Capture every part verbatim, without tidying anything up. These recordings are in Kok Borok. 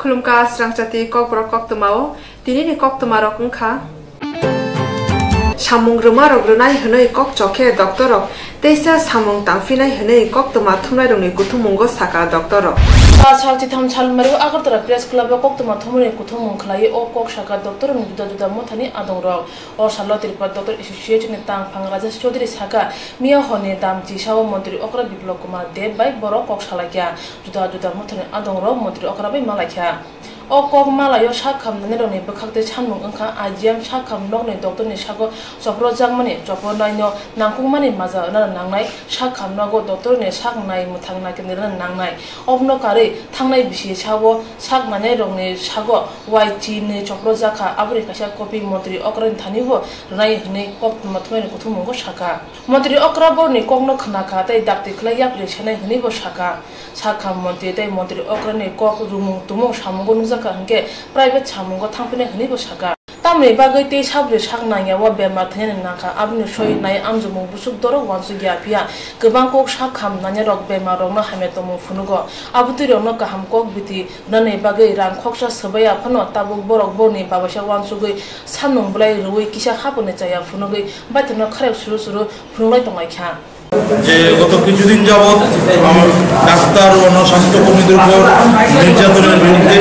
Khulumkha srangchati kokborok koktwmao, tinini koktwmarok wngkha: samung rwmarok rwnai hwnwi kok chokhe doctorrok, teisa samung tangphinai hwnwi koktwma thumnairokni kuthumungo sakha doctorrok. Ba sal chitham salmario Agartala Press Club-o koktwma thumnairokni kuthumung khlaiwi o kok sakha doctorrokni juda juda mothani adongrok. O salo Tripura Doctor Association-ni tangphang Rajesh Chaudhary sakha, miya horni damchi sao montri okra Biplab Kumar Deb bai borok kok salaikha, juda juda mothani adongrok montri okra bai malaikha. O kok malaio sak khamnanirokni bwkhak tei sanmung wngkha, I G M sak kham nokni doctorni sago chopropjakmani, chopronaino nangkukmani maja rwna nangnai, sak kham nogo doctorni sak nai mwthang naikhe nirwna nangnai. Obono karwi thangnai bisi sao sak nainairokni sago Y C nwi chopropjakha, aboni kaisa copy montri okrani thanibo rwnai hwnwi koktwma thumnairokni kuthumungo sakha. Montri okra borokni kokno khwnakha tei dakti khlai yapri senai hwnwibo sakha. Sakha montri tei montri okrani kok rumung tumung samungo nukjakha hwnkhe private samungo thangphinai hwnwibo sakha. Tamoni bagwi tei sabri sak nangya o bemar thwinani nangkha, aboni soi nai amjokmung busuk dorok uansukya phiya kwbang kok sak kham nangnai rok bemar rokno hamya tongmung phunugo. Abutwi rokno kaham kok biti rwnani bagwi rang khoksa swbaiya phano tabuk borok boni babaisa uansugwi samung bwlai rwui kisa haponi chaya phunugwi baithangno kharek suru suru phunugwi tonglaikha. যে গত কিছুদিন যাবৎ আমার ডাক্তার ও অন্য স্বাস্থ্যকর্মীদের উপর নির্যাতনের বিরুদ্ধে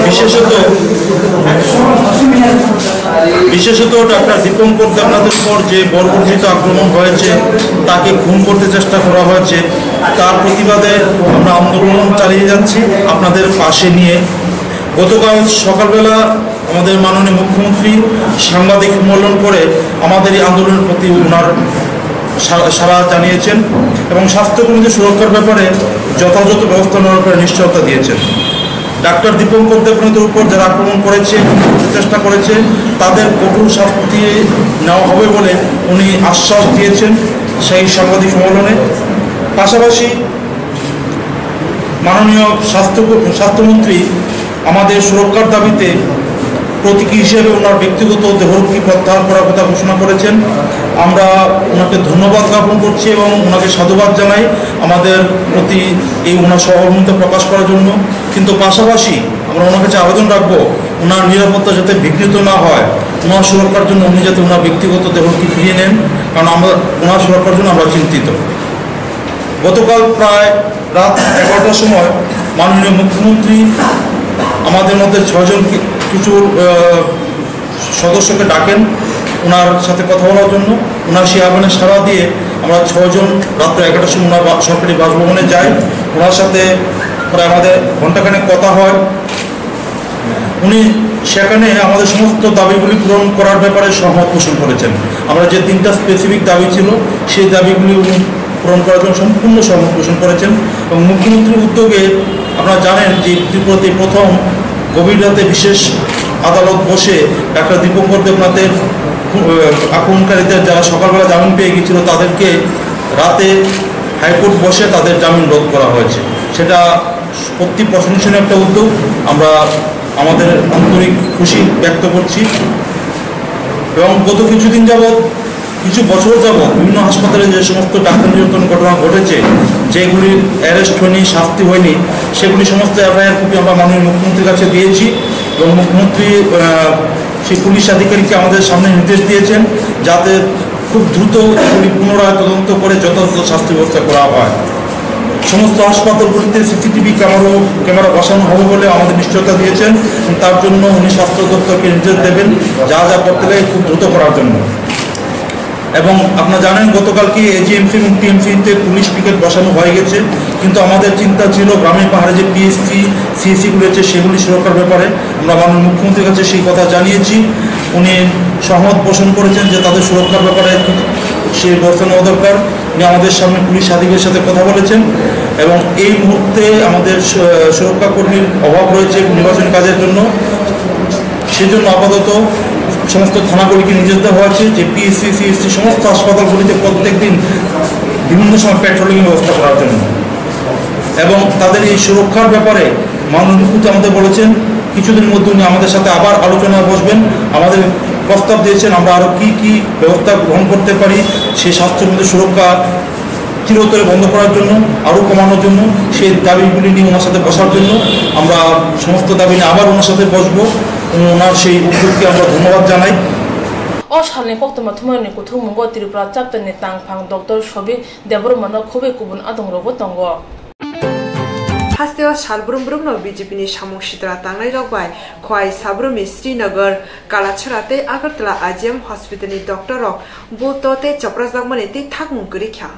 বিশেষত, বিশেষত ডাক্তার দীপঙ্কর দেবনাথের উপর যে বর্বরচিত আক্রমণ হয়েছে, তাকে খুন করতে চেষ্টা করা হয়েছে, তার প্রতিবাদে আমরা আন্দোলন চালিয়ে যাচ্ছি আপনাদের পাশে নিয়ে। গতকাল সকালবেলা আমাদের মাননীয় মুখ্যমন্ত্রী সাংবাদিক সম্মেলন করে আমাদের এই আন্দোলনের প্রতি ওনার সা-, সাড়া জানিয়েছেন এবং স্বাস্থ্যকর্মীদের সুরক্ষার ব্যাপারে যথাযথ ব্যবস্থা নেওয়ার ব্যাপারে নিশ্চয়তা দিয়েছেন। ডাক্তার দীপঙ্কর দেবনাথের উপর যারা আক্রমণ করেছে, চেষ্টা করেছে, তাদের কঠোর শাস্তি নেওয়া হবে বলে উনি আশ্বাস দিয়েছেন সেই সাংবাদিক সম্মেলনে। পাশাপাশি মাননীয় স্বাস্থ্য, স্বাস্থ্যমন্ত্রী আমাদের সুরক্ষার দাবিতে প্রতীকী হিসেবে ওনার ব্যক্তিগত দেহরক্ষী প্রত্যাহার করার কথা ঘোষণা করেছেন। আমরা ওনাকে ধন্যবাদ জ্ঞাপন করছি এবং ওনাকে সাধুবাদ জানাই আমাদের প্রতি এই ওনার সহমর্মিতা প্রকাশ করার জন্য। কিন্তু পাশাপাশি আমরা ওনার কাছে আবেদন রাখবো, ওনার নিরাপত্তা যাতে বিঘ্নিত না হয়, ওনার সুরক্ষার জন্য উনি যাতে ওনার ব্যক্তিগত দেহরক্ষী ফিরিয়ে নেন, কারণ আমরা ওনার সুরক্ষার জন্য আমরা চিন্তিত। গতকাল প্রায় রাত এগারোটার সময় মাননীয় মুখ্যমন্ত্রী আমাদের মধ্যে ছয়জন কি-, কিছু, আহ, সদস্যকে ডাকেন ওনার সাথে কথা বলার জন্য। ওনার সেই আহ্বানে সাড়া দিয়ে আমরা ছয়জন রাত্রে এগারোটার সময় ওনার বা-, সরকারি বাসভবনে যাই। ওনার সাথে প্রায় আমাদের ঘন্টাখানেক কথা হয়। উনি সেখানে আমাদের সমস্ত দাবিগুলি পূরণ করার ব্যাপারে সহমত পোষণ করেছেন। আমরা যে তিনটা স্পেসিফিক দাবি ছিল, সেই দাবিগুলি উনি পূরণ করার জন্য সম্পূর্ণ সহমত পোষণ করেছেন। এবং মুখ্যমন্ত্রীর উদ্যোগে আপনারা জানেন যে ত্রিপুরাতে প্রথম গভীর রাতে বিশেষ আদালত বসে ডাক্তার দীপঙ্কর দেবনাথের খু-, আহ, আক্রমণকারীদের যারা সকালবেলা জামিন পেয়ে গেছিল, তাদেরকে রাতে হাইকোর্ট বসে তাদের জামিন রদ করা হয়েছে। সেটা সত্যি প্রশংসনীয় একটা উদ্যোগ। আমরা আমাদের আন্তরিক খুশি ব্যক্ত করছি। এবং গত কিছুদিন যাবৎ, কিছু বছর যাবৎ বিভিন্ন হাসপাতালে যে সমস্ত ডাক্তার নির্যাতন ঘটনা ঘটেছে, যেগুলির অ্যারেস্ট হয়নি, শাস্তি হয়নি, সেগুলি সমস্ত এফআইআর কপি আমরা মাননীয় মুখ্যমন্ত্রীর কাছে দিয়েছি। এবং মুখ্যমন্ত্রী, আহ, সেই পুলিশ আধিকারিককে আমাদের সামনে নির্দেশ দিয়েছেন, যাতে খুব দ্রুত এগুলি পুনরায় তদন্ত করে যথাযথ শাস্তি ব্যবস্থা করা হয়। সমস্ত হাসপাতালগুলিতে সিসিটিভি ক্যামেরা, ক্যামেরা বসানো হবে বলে আমাদের নিশ্চয়তা দিয়েছেন। তার জন্য উনি স্বাস্থ্য দপ্তরকে নির্দেশ দেবেন যা যা করতে লাগে খুব দ্রুত করার জন্য। এবং আপনারা জানেন, গতকালকে এজিএমসি এবং টিএমসিতে পুলিশ পিকেট বসানো হয়ে গেছে, কিন্তু আমাদের চিন্তা ছিল গ্রামীণ পাহাড়ে যে পিএসসি, সিএসসিগুলি রয়েছে সেগুলি সুরক্ষার ব্যাপারে। আমরা মাননীয় মুখ্যমন্ত্রীর কাছে সেই কথা জানিয়েছি। উনি সহমত পোষণ করেছেন যে তাদের সুরক্ষার ব্যাপারে সেই ব্যবস্থা নেওয়া দরকার। উনি আমাদের সামনে পুলিশ আধিকারিকের সাথে কথা বলেছেন এবং এই মুহূর্তে আমাদের সু-, সুরক্ষা কর্মীর অভাব রয়েছে নির্বাচনী কাজের জন্য। সেই জন্য আপাতত সমস্ত থানাগুলিকে নির্দেশ দেওয়া হয়েছে যে পিএসসি, সিএসসি সমস্ত হাসপাতালগুলিতে প্রত্যেক দিন বিভিন্ন সময় প্যাট্রোলিং ব্যবস্থা করার জন্য এবং তাদের এই সুরক্ষার ব্যাপারে মাননীয় মুখ্যমন্ত্রী আমাদের বলেছেন, কিছুদিনের মধ্যে উনি আমাদের সাথে আবার আলোচনায় বসবেন, আমাদের প্রস্তাব দিয়েছেন আমরা আরও কী কী ব্যবস্থা গ্রহণ করতে পারি সেই স্বাস্থ্যকর্মীদের সুরক্ষা চিরতরে বন্ধ করার জন্য, আরও কমানোর জন্য, সেই দাবিগুলি নিয়ে ওনার সাথে বসার জন্য আমরা সমস্ত দাবি নিয়ে আবার ওনার সাথে বসবো এবং ওনার সেই উদ্যোগকে আমরা ধন্যবাদ জানাই। O salni koktwma thumairokni kuthukmungo Tripura chapterni tangphang Doctor Sobi Debbarmano khobwi kubun adongrogo tongo. Hasteo sal brum brumno B J P ni samung sitra tangnairok bai Khowai Sabrumni Srinagar, Kalachara tei Agartala I G M hospital ni doctor rok buto tei choprakjakmani tei thakmung kwrwi kha.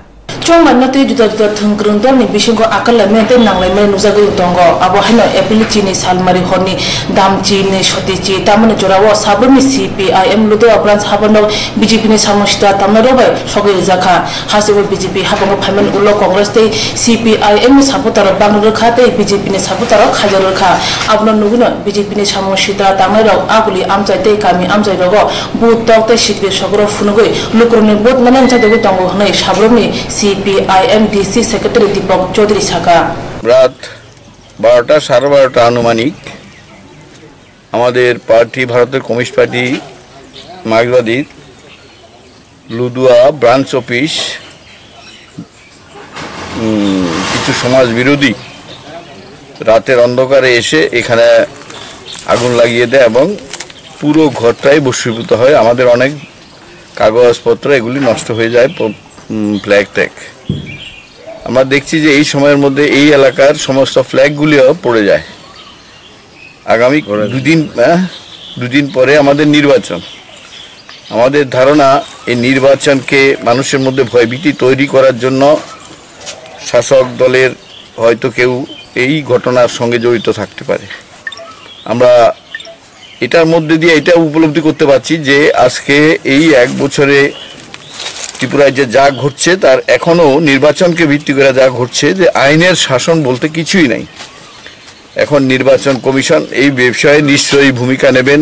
Chongmani tei juda juda thwngkwrwng dolni bisingo akwlaimani tei nanglaimani nukjagwi tongo. Abo haino April chini salmari horni damchini sotichi tamoni jorao Sabrumni C P I M Ludua branch habanok B J P ni samung sitra tamnairok bai sogwi rijak kha. Hasteo B J P habango phaimani ulo Congress tei C P I M ni supporter rok bang rwkha tei B J P ni supporter rok khaijak rwkha. Abono nugwino B J P ni samung sitra tangnairok aguli amchai tei kami amchai rogo vote tok tei sikri sogoro phunugwi lukurokni vote manai wngchadogwi tongo hwnwi Sabrumni C P I M D C secretary Deepak Chaudhary saka. রাত বারোটা, সাড়ে বারোটা আনুমানিক আমাদের পার্টি, ভারতের communist party মার্ক্সবাদীর লুদুয়া branch office, উম, কিছু সমাজ বিরোধী রাতের অন্ধকারে এসে এখানে আগুন লাগিয়ে দেয় এবং পুরো ঘরটাই ভস্মীভূত হয়। আমাদের অনেক কাগজপত্র এগুলি নষ্ট হয়ে যায়, প-, উম, ফ্ল্যাগ ট্যাগ। আমরা দেখছি যে এই সময়ের মধ্যে এই এলাকার সমস্ত ফ্ল্যাগগুলিও পড়ে যায়। আগামী পড়ে যায়। দুদিন, হ্যাঁ, দুদিন পরে আমাদের নির্বাচন। আমাদের ধারণা, এই নির্বাচনকে মানুষের মধ্যে ভয়ভীতি তৈরি করার জন্য শাসক দলের হয়তো কেউ এই ঘটনার সঙ্গে জড়িত থাকতে পারে। আমরা এটার মধ্যে দিয়ে এটা উপলব্ধি করতে পারছি যে আজকে এই এক বছরে ত্রিপুরায় যে যা ঘটছে, তার এখনো নির্বাচনকে ভিত্তি করে যা ঘটছে, যে আইনের শাসন বলতে কিছুই নাই। এখন নির্বাচন কমিশন এই বিষয়ে নিশ্চয়ই ভূমিকা নেবেন।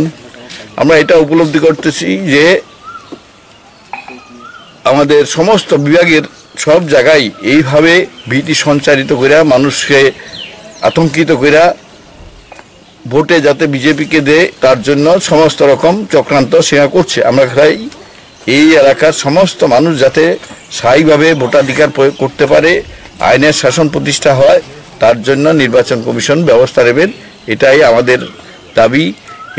আমরা এটা উপলব্ধি করতেছি যে আমাদের সমস্ত বিভাগের সব জায়গায় এইভাবে ভীতি সঞ্চারিত কইরা, মানুষকে আতঙ্কিত কইরা, ভোটে যাতে বিজেপিকে দেয়, তার জন্য সমস্ত রকম চক্রান্ত সেনা করছে। আমরা চাই এই এলাকার সমস্ত মানুষ যাতে স্বাভাবিকভাবে ভোটাধিকার প্রয়োগ করতে পারে, আইনের শাসন প্রতিষ্ঠা হয়, তার জন্য নির্বাচন কমিশন ব্যবস্থা নেবেন। এটাই আমাদের দাবি।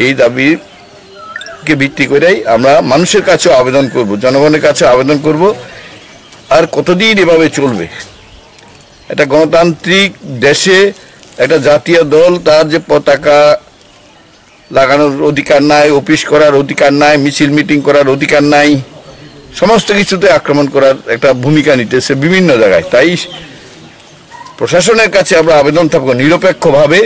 এই দাবিকে ভিত্তি করেই আমরা মানুষের কাছেও আবেদন করব, জনগণের কাছে আবেদন করব। আর কতদিন এভাবে চলবে? একটা গণতান্ত্রিক দেশে একটা জাতীয় দল তার যে পতাকা লাগানোর অধিকার নাই, অফিস করার অধিকার নাই, মিছিল মিটিং করার অধিকার নাই, সমস্ত কিছুতে আক্রমণ করার একটা ভূমিকা নিতেছে বিভিন্ন জায়গায়। তাই প্রশাসনের কাছে আমরা আবেদন থাকবো নিরপেক্ষভাবে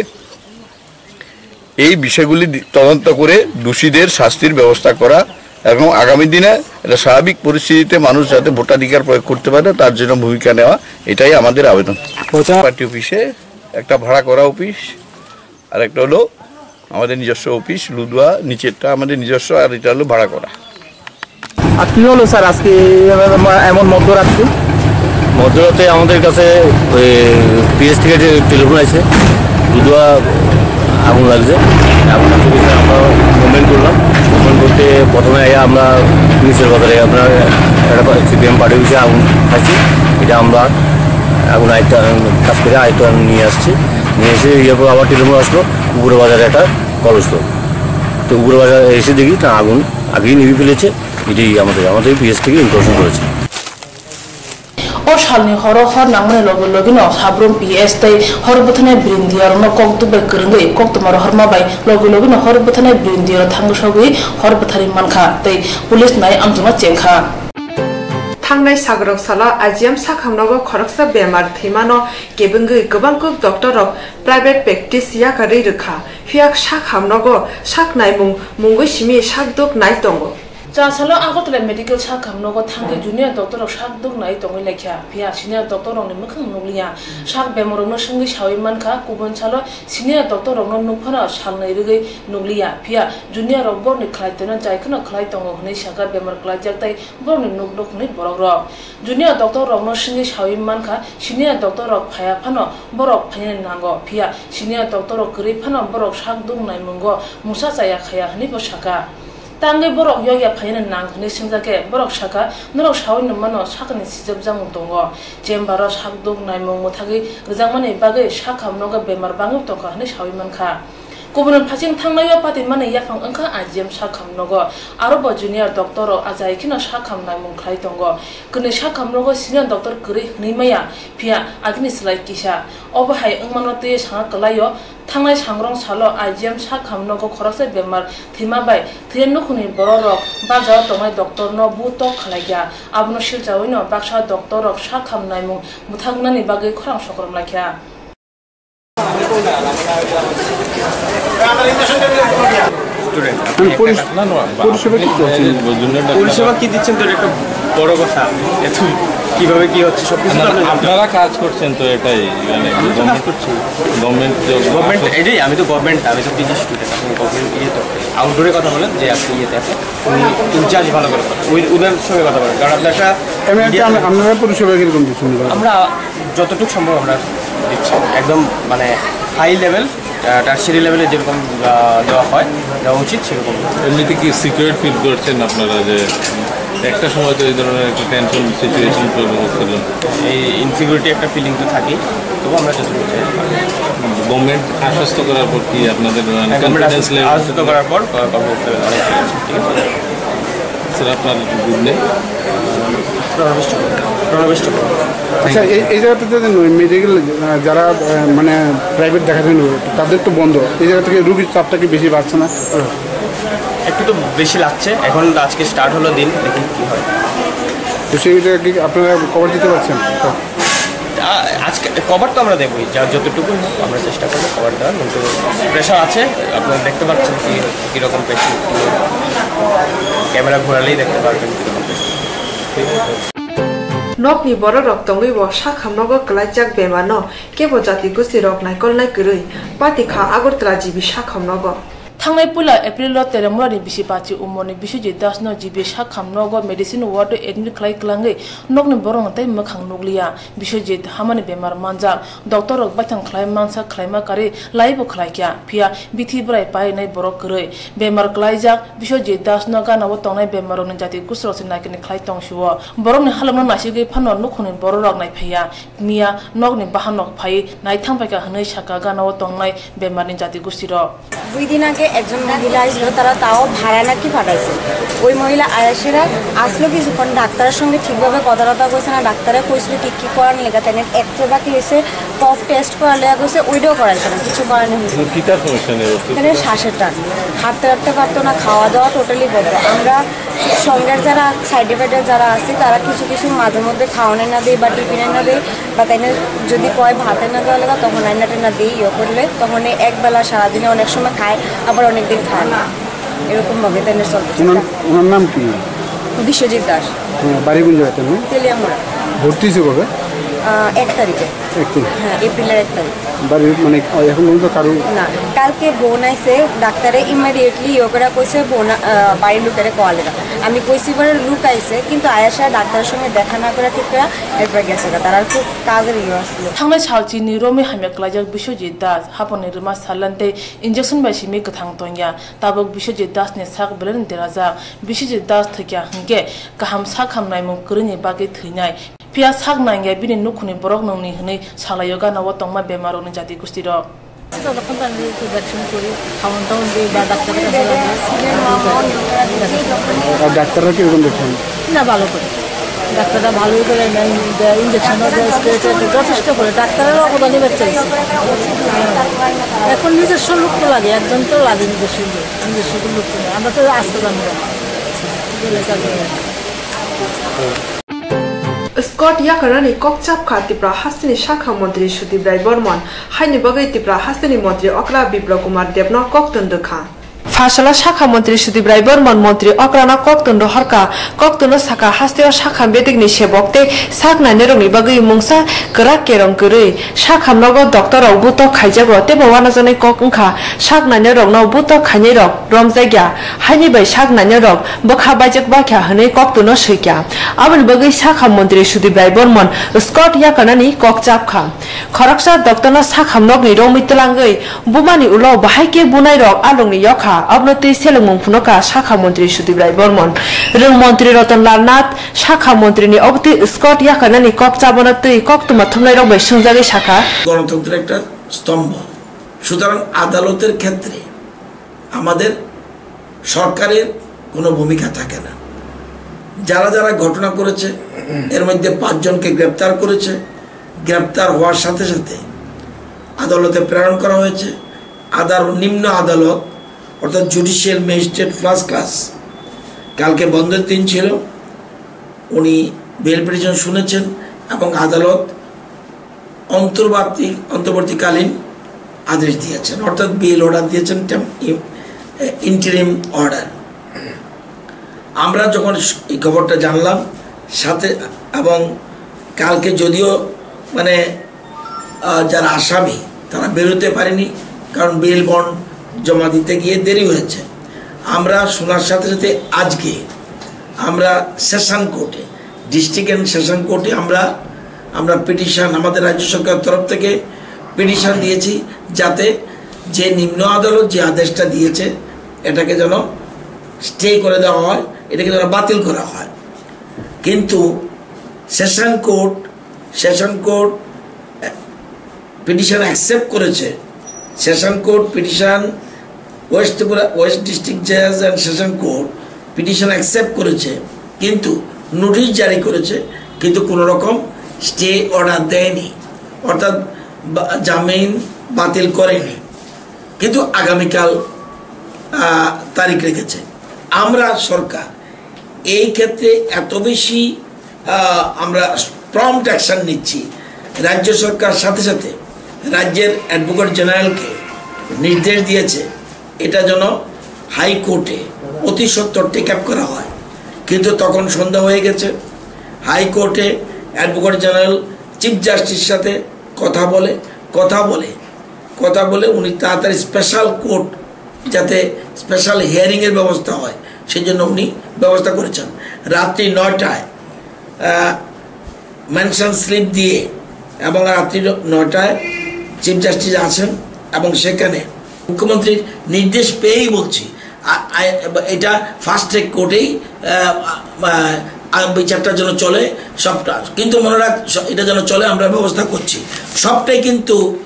এই বিষয়গুলি দি-, তদন্ত করে দোষীদের শাস্তির ব্যবস্থা করা এবং আগামী দিনে একটা স্বাভাবিক পরিস্থিতিতে মানুষ যাতে ভোটাধিকার প্রয়োগ করতে পারে, তার জন্য ভূমিকা নেওয়া, এটাই আমাদের আবেদন। আচ্ছা। পার্টি অফিসে একটা ভাড়া করা অফিস, আর একটা হলো আমাদের নিজস্ব অফিস, লুদুয়া নিচেরটা আমাদের নিজস্ব, আর এটা হলো ভাড়া করা। আর কি হলো স্যার আজকে এমন মধ্যরাত্রে? মধ্যরাতে আমাদের কাছে ওই পিএস থেকে একটা টেলিফোন আছে, দুধুয়া আগুন লাগছে। আগুন লাগছে বলে আমরা মুভমেন্ট করলাম। মুভমেন্ট করতে প্রথমে আইয়া আমরা নিচের বাজারে আপনার একটা সিপিএম পার্টি অফিসে আগুন খাইছি। এটা আমরা আগুন আয়ত্ত, কাজ করে আয়ত্ত নিয়ে আসছি। নিয়ে এসে এরপর আবার টেলিফোন আসলো, উপরে বাজারে একটা কল উঠলো। তো উপরে বাজারে এসে দেখি না, আগুন আগেই নিভে ফেলেছে। এটাই আমাদের, আমাদের পিএস থেকে ইনফরমেশন করেছে। O salni horo hor nangmani logi logino Sabrum P S tei hor bwtharnai bwrwini diyarokno kok duk bai kwrwngwi koktwma rohorma bai logi logino hor bwtharnai bwrwini diyaro thangwi sogwi hor bwtharwi mankha tei police nai amchukno chengkha. Thangnai sagorok salo I G M sakhamnogo khoroksa bemar thwimano kebengwi kwbangkuk doctor rok private practice yakarwi rwkha, phiya sakhamnogo sak naimung mungwi simi sak duk nai tongo. Chasalo Agartala Medical sakhamnogo thangwi junior doctor rok sak duk nai tongwi laikha, phiya senior doctor rokni mwkhang nukliya. Sak bemar rokno swngwi sawi mankha, kubun salo senior doctor rokno nukphano salnwi rwgwi nukliya, phiya junior rok borni khlai tono jaikhwno khlai tongo hwnwi sakha bemar klaijak tei borokni nuk nuk hwnwi borok rok. Junior doctor rokno swngwi sawi mankha, senior doctor rok phaiya phano borok phainani nango, phiya senior doctor rok kwrwi phano borok sak duk naimungo mungsa chaya khaya hwnwi bo sakha. Tangwi borok yokya phaina nang hwnwi swngjak khe borok sakha, norok sawi nw mano sakani sijapjakmung tongo. Chamber-o sakduk naimung mwthagwi rwjakmani bagwi sakhamnogo bemar bangwi tongkha hwnwi sawi mankha. Kubun phasing thangnai-o patimani yaphang wngkha I G M sakhamnogo, aro bo junior doctor-rok achai kheno sakham naimung khlai tongo. Kwnwi sakhamnogo senior doctor kwrwi hwnwi maya, phiya agini slai kisa. Obo hai wngmano twiwi sana kwlai-o, thangnai sangrong salo I G M sakhamnogo khoroksa bemar thwima bai thwiya nukhungni bororok bajao tongnai doctor-no bu tok khlaikha. Abono silchawino baksa doctor-rok sakham naimung mwthaknani bagwi khorang sokrom laikha. Student. আপনি মানে পরিষ-, একটা, না, না, পরিষেবা কি করছেন? পরিষেবা কি দিচ্ছেন তো, এটা একটা বড় কথা। এখন কিভাবে কি হচ্ছে সব কিছু তো আপনারা কাজ করছেন তো, এটাই, মানে, আমরা তো কাজ করছি। Government job. গভর্নমেন্ট, এটাই, আমি তো গভর্নমেন্ট, আমি তো পিজি স্টুডেন্ট, এখন গভর্নমেন্ট ইয়ে তো আউটডোরে কথা বলেন যে আপনি ইয়েতে আছেন, উনি ইনচার্জ ভালো করে কথা, ওই ওনার সঙ্গে কথা বলেন, কারণ আপনার একটা এমনি একটা মিডিয়া আমরা, আপনারা পরিষেবা কিরকম দিচ্ছেন? আমরা যতটুকু সম্ভব আমরা দিচ্ছি, একদম মানে হাই লেভেল, টার্সিয়ারি লেভেলে যেরকম আহ, দেওয়া হয়, দেওয়া উচিত সেরকম। এমনিতে কি সিকিউর ফিল করছেন আপনারা যে একটা সময় তো এই ধরনের একটা টেনশন সিচুয়েশন তৈরি হচ্ছিল? এই ইনসিকিউরিটি একটা ফিলিং তো থাকেই, তবু আমরা যতটুকু চেষ্টা করি। গভর্নমেন্ট আশ্বস্ত করার পর কি আপনাদের, মানে, হ্যাঁ, গভর্নমেন্ট কনফিডেন্স আশ্বস্ত, লেভেল? আশ্বস্ত করার পর ক-, কনফিডেন্স লেভেল অনেক বেড়েছে, ঠিক আছে? স্যার, আপনার গুড নেম? প্রণবেশ চক্রবর্তী। প্রণবেশ চক্রবর্তী। আচ্ছা, এই, এই জায়গাতে যদি মেডিকেল, আহ, যারা, আহ, মানে, প্রাইভেট দেখাশোনা করে, তাদের তো বন্ধ, এই জায়গা থেকে রুগীর চাপটা কি বেশি বাড়ছে না? হুম। একটু তো বেশি লাগছে, এখন আজকে স্টার্ট হলো দিন, দেখি কি হয়। তো সেই জায়গা কি আপনারা কভার দিতে পারছেন? আ-, আজকে কভার তো আমরা দেবই, যা যতটুকু হোক আমরা চেষ্টা করবো কভার দেওয়ার, কিন্তু প্রেশার আছে, আপনারা দেখতে পাচ্ছেন কি, কীরকম পেশেন্ট, ক্যামেরা ঘোরালেই দেখতে পারবেন কীরকম patient. Nokni bororok tongwi bo sakhamnogo kwlaijak bemarno kebo jati gustirok naikolnai kwrwi pati kha Agartala G B sakhamnogo. Thangnai puila April-o Teremurani bisi pachi umorni Biswajit Das no G B sakhamnogo medicine ward-o admit khlai kwlangwi nokni borokno tei mwkhang nukliya. Biswajit hamani bemar manjak, doctor rok baithang khlai mansa khlaima karwi laibo khlaikha, phiya bithi bwrai painai borok kwrwi. Bemar klaijak Biswajit Das no gana-o tongnai bemar rokni jati gustirok se naikani khlai tongsuo. Borokni halokno naisigwi phano nukhungni bororok naiphaiya. Miya nokni bahanok phaiwi naithang phaikha hwnwi sakha gana-o tongnai bemarni jati gustirok. দুই দিন আগে একজন মহিলা আসলো, তারা তাও ভাড়া নাকি পাঠাইছে। ওই মহিলা আয়াসেরা আসলো কিছুক্ষণ, ডাক্তারের সঙ্গে ঠিকভাবে কথাবার্তা কইছে না। ডাক্তারে কইছিল কি কি করার লেগা, তাই এক্সরে বাকি হয়েছে, কফ টেস্ট করার লেগা কইছে, ওইটাও করাইছে না, কিছু করানি হয়েছে না। কিতা সমস্যা নেই ওর? এখানে শ্বাসের টান, হাঁটতে হাঁটতে পারতো না, খাওয়া দাওয়া টোটালি বন্ধ। আমরা সঙ্গের যারা সাইডে ফাইডে যারা আছে, তারা কিছু কিছু মাঝে মধ্যে খাওয়ানো না দেয় বা টিফিনে না দেয়, বা তাই না যদি কয় ভাতে না দেওয়া লাগে, তখন রান্না টান্না দিই, ইয়ে করলে, তখন এই এক বেলা সারাদিনে অনেক সময় খায়, আবার অনেক দিন খায় না। এরকম ভাবে তাই না চলতেছে। ওনার, ওনার নাম কি? বিশ্বজিৎ দাস। হ্যাঁ, বাড়ি কোন জায়গাতে, না? তেলিয়ামুড়া। ভর্তি হয়েছে কবে? আহ, এক তারিখে। এক তারিখ। হ্যাঁ, এপ্রিলের এক তারিখ। বাড়ির, মানে, এখন পর্যন্ত কারো? না, কালকে বোন আইছে, ডাক্তারে ইমিডিয়েটলি ইয়ে করে কইছে, বোন, আহ, বাড়ির লোকেরে কওয়া লেগা। আমি কইছি, এবারে লোক আইছে, কিন্তু আয়াসা ডাক্তারের সঙ্গে দেখা না করে ঠিক করে এরপরে গেছে গা। তার আর খুব কাজের ইয়ে আসলো। Thangnai salchini romwi hamya klaijak Biswajit Das haponi rwma salan tei injection bai simi kwthang tongya. Tabuk Biswajit Das ni sak belai derajak. Biswajit Das thwikya hwnkhe kaham sakham naimung kwrwini bagwi thwinai. Phiya sak nangya bini nukhungni borok nungni hwnwi salaio gana-o tongma bemarrokni jati gustirok. Hospital যখন তো আমি একটু ভ্যাকসিন করি, খাওয়ান টাওয়ান দিই বা ডাক্তারের কাছে যাই। আর ডাক্তাররা কিরকম দেখেন? না, ভালো করে। ডাক্তাররা ভালোই করে নেন, দেয়, ইঞ্জেকশনও দেয়, স্প্রে টেস্ট যথেষ্ট করে। ডাক্তারেরও অবদানই বাচ্চা হয়েছে। এখন নিজস্ব লোক তো লাগে, একজন তো লাগে নিজস্ব লোক, নিজস্ব লোক তো নেই। আমরা তো আসতে পারি না। গেলে চাকরি হয়। Scott yakarnani kok chapkha Tripura hasteni sakha montri Sudip Rai Bormon, haini bagwi Tripura hasteni montri okra Biplab Kumar Debno koktun rwkha. Phaisala sakha montri Sudip Rai Bormon montri okrano koktun rohorkha, koktuno sakha hasteo sakha bedekni sebok tei sak nainarokni bagwi mungsa kwrak kerong kwrwi sakhamnogo doctorrok butok khaijago teibo wanajaknai kok wngkha sak nainarokno butok khainairok romjakya, haini bai sak nainarok bwkha baijak bakya hwnwi koktuno swikya. Aboni bagwi sakha montri Sudip Rai Bormon Scott yakarnani kok chapkha. Khoroksa doctorno sakhamnokni romwi twlangwi bumani ulo bahai khe bunairok alongni yokha, Abono twi selengmung phunukha sakha montri Sudip Rai Bormon. Rwng montri Ratan Lal Nath sakha montrini obo twi Scott yakarnani kok chabano twi koktwma thumnairok bai swngjagwi sakha. গণতন্ত্রের একটা স্তম্ভ। সুতরাং আদালতের ক্ষেত্রে আমাদের সরকারের কোনো ভূমিকা থাকে না। যারা যারা ঘটনা করেছে, এর মধ্যে পাঁচজনকে গ্রেপ্তার করেছে। গ্রেপ্তার হওয়ার সাথে সাথে আদালতে প্রেরণ করা হয়েছে। আদার নিম্ন আদালত, অর্থাৎ জুডিশিয়াল ম্যাজিস্ট্রেট ফার্স্ট ক্লাস, কালকে বন্ধের দিন ছিল, উনি বেল পিটিশন শুনেছেন এবং আদালত অন্তর্বর্তী অন্তর্বর্তীকালীন আদেশ দিয়েছেন, অর্থাৎ বেল অর্ডার দিয়েছেন, ইন্টারিম অর্ডার। আমরা যখন এই খবরটা জানলাম সাথে, এবং কালকে যদিও মানে আহ, যারা আসামি, তারা বেরোতে পারেনি, কারণ বেল বন্ড জমা দিতে গিয়ে দেরি হয়েছে। আমরা শোনার সাথে সাথে আজকে আমরা সেশন কোর্টে, ডিস্ট্রিক্ট অ্যান্ড সেশন কোর্টে আমরা আমরা পিটিশন, আমাদের রাজ্য সরকার তরফ থেকে পিটিশন দিয়েছি, যাতে যে নিম্ন আদালত যে আদেশটা দিয়েছে, এটাকে যেন স্টে করে দেওয়া হয়, এটাকে যেন বাতিল করা হয়। কিন্তু session court session court petition accept করেছে। Session court petition, west Tripura, west district জাজ and session court petition accept করেছে, কিন্তু নোটিশ জারি করেছে, কিন্তু কোনো রকম স্টে অর্ডার দেয়নি, অর্থাৎ বা- জামিন বাতিল করেনি। কিন্তু আগামীকাল আহ, তারিখ রেখেছে। আমরা সরকার এই ক্ষেত্রে এত বেশি আহ, আমরা প্রম্পট অ্যাকশন নিচ্ছি। রাজ্য সরকার সাথে সাথে রাজ্যের অ্যাডভোকেট জেনারেলকে নির্দেশ দিয়েছে এটা যেন হাইকোর্টে অতি সত্বর টেক আপ করা হয়। কিন্তু তখন সন্ধ্যা হয়ে গেছে। হাইকোর্টে অ্যাডভোকেট জেনারেল চিফ জাস্টিসের সাথে কথা বলে কথা বলে কথা বলে উনি তাড়াতাড়ি স্পেশাল কোর্ট, যাতে স্পেশাল হিয়ারিংয়ের ব্যবস্থা হয়, সেই জন্য উনি ব্যবস্থা করেছেন। রাত্রি নয়টায় মেনশন স্লিপ দিয়ে এবং রাত্রি নয়টায় চিফ জাস্টিস আছেন এবং সেখানে মুখ্যমন্ত্রীর নির্দেশ পেয়েই বলছি, আ- আ- এটা ফাস্ট ট্র্যাক কোর্টেই আহ, আহ, আহ, বিচারটা যেন চলে সবটা। কিন্তু মনে রাখ, স- এটা যেন চলে, আমরা ব্যবস্থা করছি। সবটাই কিন্তু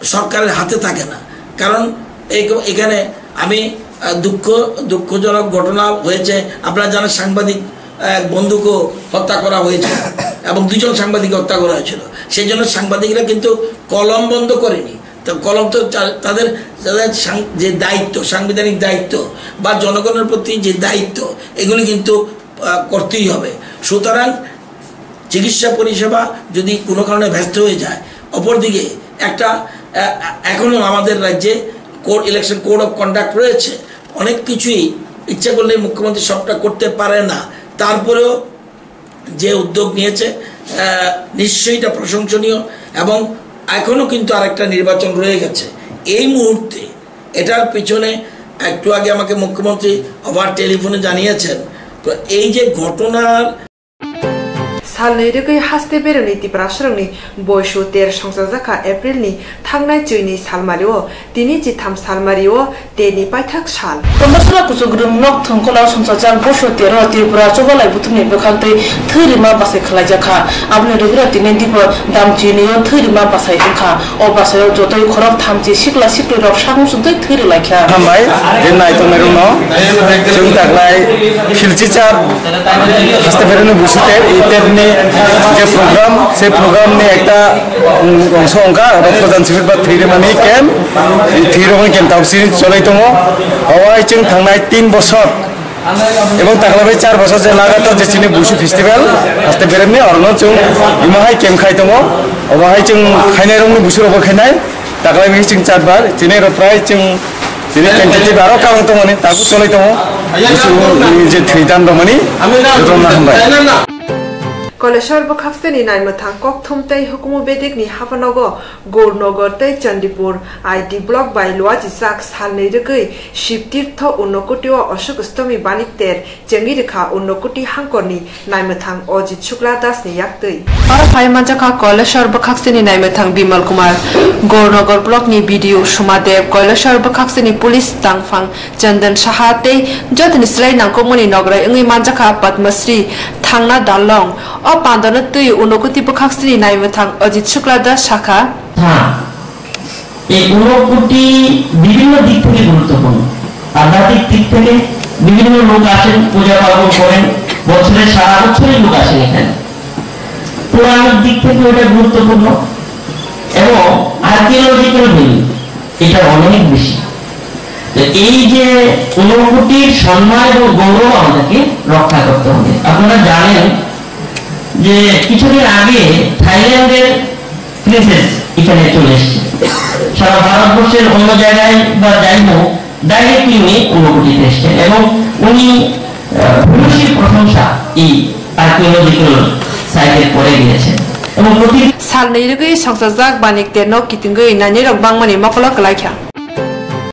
সরকারের হাতে থাকে না। কারণ এই ক- এখানে আমি আহ, দুঃখ দুঃখজনক ঘটনা হয়েছে। আপনারা জানেন, সাংবাদিক আহ, এক বন্ধুকেও হত্যা করা হয়েছিল এবং দুজন সাংবাদিক হত্যা করা হয়েছিল। সেই জন্য সাংবাদিকরা কিন্তু কলম বন্ধ করেনি। তো কলম তো তা- তাদের তাদের সাং- যে দায়িত্ব, সাংবিধানিক দায়িত্ব বা জনগণের প্রতি যে দায়িত্ব, এগুলি কিন্তু আহ, করতেই হবে। সুতরাং চিকিৎসা পরিষেবা যদি কোনো কারণে ব্যর্থ হয়ে যায়, অপরদিকে একটা আহ, এখনো আমাদের রাজ্যে code election code of conduct রয়েছে। অনেক কিছুই ইচ্ছা করলে মুখ্যমন্ত্রী সবটা করতে পারে না। তারপরেও যে উদ্যোগ নিয়েছে, আহ, নিশ্চয়ই এটা প্রশংসনীয়। এবং এখনো কিন্তু আরেকটা নির্বাচন রয়ে গেছে। এই মুহূর্তে এটার পিছনে একটু আগে আমাকে মুখ্যমন্ত্রী ওভার টেলিফোনে জানিয়েছেন। তো এই যে ঘটনার Salni rwgwi haste beremni Tiprasarokni boisu ter songchakjakha Aprilni thangnai chwini salmario, tini chitham salmario terni paithak sal. Tombosra kuchukrwng nok thwngkolo songchajak boisu tero Tripura chubalai buthumni bwkhak tei thwi rima bachai khlaijakha. Aboni rwgwira tini dibo dam chwinio thwi rima bachai wngkha. O bwskango jotoi khorok thamchi sikla siklirok sakno chumtwi thwi rwlaikha. Hambai, je naitongnai rokno, chwng taklai Philchichar haste beremni busu ter, i terni je program, se program ni ekta, um, ongso ongkha, rokto jan sibit ba thwi rimani camp, i thwi romani camp tabuk sini cholai tongo. Obo hai chwng thangnai tin bosor, Ebong takla bai char bosor je lagatar je chini Busu festival, haste beremni orno chwng imo hai camp khai tongo. Obo hai chwng khainai rokni Busu rokbo khainai. Takla bai chwng char bar, chini rok prai chwng chini twenty-three bar o kabang tongmani, tabuk cholai tongo. Busu ni je thwi dan rwmani, jotono hambai. Kailashahar bwkhakseni naimwthang kokthum tei hukumu bedekni hapanogo Gaurnagar tei Chandipur I T block bai luachijak salnwi rwgwi Shivtirtho Unokoti o Ashok Stomi banikter chengwi rwkha Unokoti hangkorni naimwthang Ajit Shukla Dasni yaktwi. Oro phai manjakha Kailashahar bwkhakseni naimwthang Bimal Kumar, Gaurnagar blockni B D O Sumadev, Kailashahar bwkhakseni police tangphang Chandan Saha tei jotoni slai nangkukmani nograi wngwi manjakha Padmasri Thangna Dalong. O pandano twi Unokoti bwkhakseni naimwthang Ajit Shukla Das sakha. হ্যাঁ, এই ঊনকোটি বিভিন্ন দিক থেকে গুরুত্বপূর্ণ। আধ্যাত্মিক দিক থেকে বিভিন্ন লোক আসেন, পূজা পার্বণ করেন, বছরে সারা বছরই লোক আসেন এখানে। পৌরাণিক দিক থেকে এটা গুরুত্বপূর্ণ এবং আর্কিওলজিক্যাল ভ্যালু এটা অনেক বেশি। তো এই যে ঊনকোটির সম্মান এবং গৌরব আমাদেরকে রক্ষা করতে হবে। আপনারা জানেন যে কিছুদিন আগে থাইল্যান্ডের প্রিন্সেস এখানে চলে এসেছে। সারা ভারতবর্ষের অন্য জায়গায় বা যাই হোক, ডাইরেক্টলি উনি ঊনকোটিতে এসেছেন এবং উনি আহ, ভূয়সী প্রশংসা এই আর্কিওলজিক্যাল সাইটের পরে দিয়েছেন এবং প্রতি Salnwi rwgwi songchajak banikterno kitingwi nainirok bangmani mokolo kwlaikha.